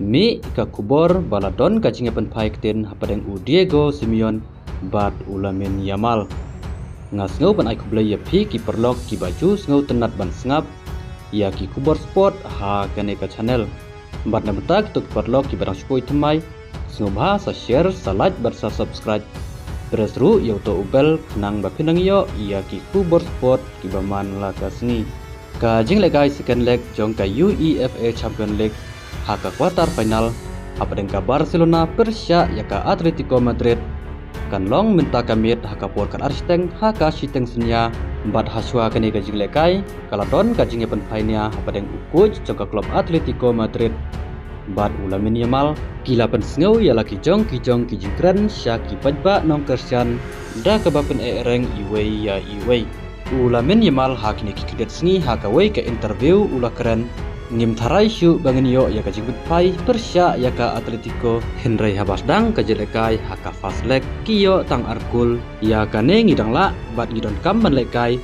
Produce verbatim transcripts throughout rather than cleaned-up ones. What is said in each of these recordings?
Mih ka khubor ba la don ka jingïapynphai ktien hapdeng u Diego Simeone bad u Lamine Yamal. Nga sngew ban ai khublei ïa phi ki paralok kiba ju sngew tynnat ban sngap ïa ki khubor sport ha kane ka channel. Bad na bynta kito ki paralok kiba dang shu poi thymmai, sngewbha sa share, sa like bad sa subscribe. Press ruh ïa uto u bell khnang ba phin nang ïoh ïa ki khubor sport kiba man la ka sngi. Ka jinglehkai second leg jong ka UEFA Champions League ha ka quarter final hapdeng ka Barcelona pyrshah ïa ka Atletico Madrid kan long mynta ka miet ha ka por khatar shiteng ha ka shiteng synñia. Bad hashwa kane ka jinglehkai ka la don ka jingïapynphai nia hapdeng u coach jong ka club Atletico Madrid bad u Lamine Yamal. Ki la pynsngew ïa la ki jong ki jong ki jingkren sha ki paidbah nongkyrshan da kaba pyneh reng iwei ïa iwei. U Lamine Yamal ha kine ki khyndiat sngi ha kawei ka interview u la kren, ngim tharai shuh ba ngin ïoh ïa ka jingpynphai pyrshah ïa ka Atletico, hynrei haba sdang ka jinglehkai ha ka first leg ki ïoh tang ar kol. Ïa kane ngi dang lah bad ngi donkam ban lehkai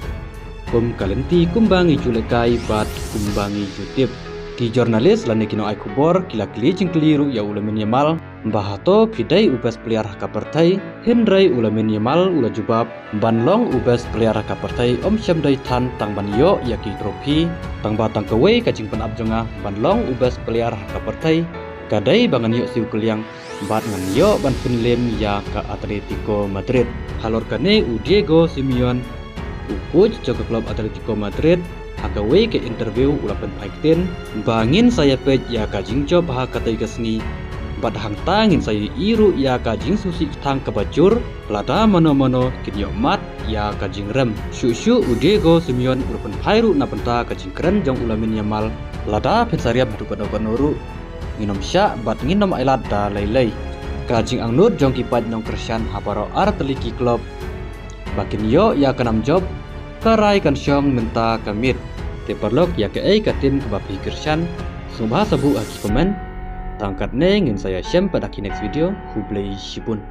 kum ka lynti kumba ngi ju lehkai bad kumba ngi ju tip. Ki journalist lane ki nongai khubor ki la kylli jingkylli ruh ïa u Lamine Yamal ba hato phi dei u best player ha ka pyrthei, hynrei u Lamine Yamal u la jubab, ban long u best player ha ka pyrthei ym shym dei than tang ban ïoh ïa ki trophy, tang ba tang kawei ka jingpynap jong nga ban long u best player ha ka pyrthei ka dei ba ngan ïoh siew kylliang bad ngan ïoh ban pynlem ïa ka Atletico Madrid. Halor kane u Diego Simeone, u coach jong ka club Atletico Madrid, ha kawei ka interview u la pynphai ktien ba ngin sa ïapeit ïa ka jingjop ha katei ka sngi bad hangta ngin sa ïohi ruh ïa ka jingsngewsih kthang kaba jur lada mano mano kin ïoh mad ïa ka jingrem. Shuh shuh u Diego Simeone u la pynphai ruh na bynta ka jingkren jong u Lamine Yamal, lada phin sa riam haduh kano kano ruh ngin ym shah bad ngin ym ailad da lei lei. Ka jingangnud jong ki paid nongkyrshan ha baroh ar tylli ki club ba kin ïoh ïa ka nam jop ka rai kan shong mynta ka miet. Te paralok, ïa kaei ka team kaba phi kyrshan, sngewbha sa buh ha ki comment. Tang katne ngin sa ïashem pat ha ki next video. Khublei shibun.